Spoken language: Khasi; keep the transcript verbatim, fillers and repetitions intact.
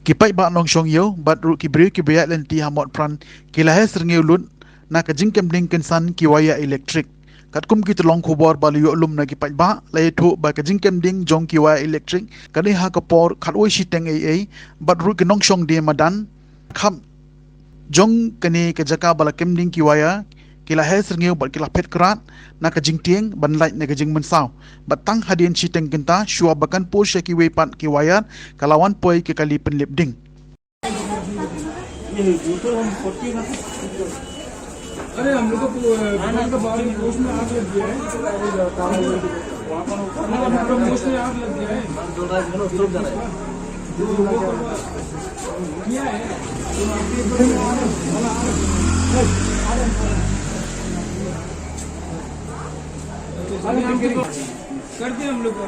Ki paidbah nongshong ïew bad ruh ki briew kiba ïaid lynti ha Motphran ki la heh syrngiew lut na ka jingkem ding kynsan ki waya elektrik. Katkum ki tyllong khubor ba la ïoh lum na ki paidbah, la ïathuh ba ka jingkem ding jong ki waya elektrik ka dei ha ka por khatwei shiteng eiei, bad ruh ki nongshong die madan khap jong kane ka jaka ba la kem ding ki waya ki la heh syrngiew bad ki la phet krad na ka jingtieng ban lait na ka jingmynsaw. Bad tang hadien shiteng kynta, shuwa ba kan pur sha kiwei pat ki waya, ka la wan poi ka kali pynlip ding. अरे, हम लोग का पो-, दुकान का बाहर पोस्ट में आग लग गया है। हाँ, हम लोग का पोस्ट में आग लग गया है। जो लोगों को किया है, तो आपके इधर में आ रहे हैं। अरे, हम लोग कर दिया हम लोग का।